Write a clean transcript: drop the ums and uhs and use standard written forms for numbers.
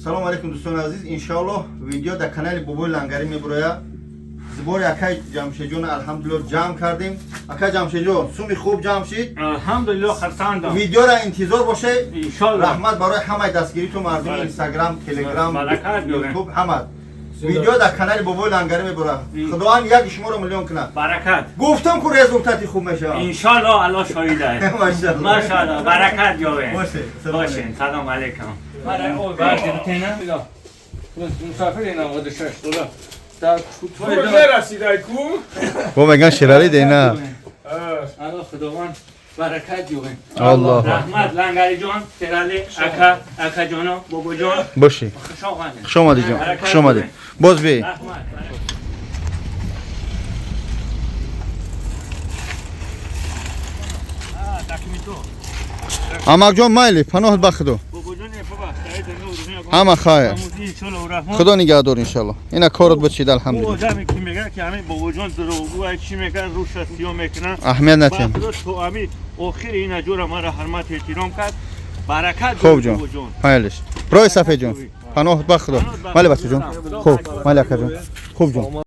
Салом алейкум, дӯстони азиз. Иншоаллоҳ, видео дар канали Бобои Лангарӣ мебурояд. Сбор и акай Ҷамшедҷон, алҳамдулилло, ҷамъ кардем. Акай Ҷамшедҷон, суми хуб ҷамъ шид. Алҳамдулилло, хурсандам. Видеора интизор бошед. Иншоалло. Раҳмат барои ҳамаи дастгириту мардуми Инстаграм, Телеграм, Баракат биёрем. Ютуб, ҳама. Видео дар канали Бобои Лангарӣ мебурад. Худованд як шуморо миллион кунад. Баракат. Гуфтам ку, результат и хуб мешавад. Иншоалло, Аллоҳ шоҳид аст. Машаалло. Машаалло, баракат ёбем. Боше. Салом. Бошен, салом алейкум. Мусофир 96 доллар дар نرسیده کو. Бо меган Шерали дена. Аллоҳ худованд баракат ёбем. Аллоҳ. Раҳмат, Лангари ҷон, Шерали ака, ака ҷоно, бобо ҷон. Бошӣ. Хуш омадед. Хуш омадӣ, ҷон, хуш омадӣ, боз биёй. Раҳмат. Амакҷон, майли, паноҳат ба Худо. Ҳама хайр, Худо нигаҳдор, иншалло. Ина корот бучид, алҳамдулилла. Одаме ки мегӯяд, ки ҳамин бобоҷон дурӯғгӯ, чӣ мекард, рӯша сиё мекунад. Аҳамият натиҳам. То ҳамин охири ина ҷора мара ҳурмат эҳтиром кард, баракат. Хуб, ҷон, майлиш, роҳи сафед, ҷон, паноҳат ба Худо. Майли, бачаҷон, хуб, майли, акаҷон, хуб, ҷон.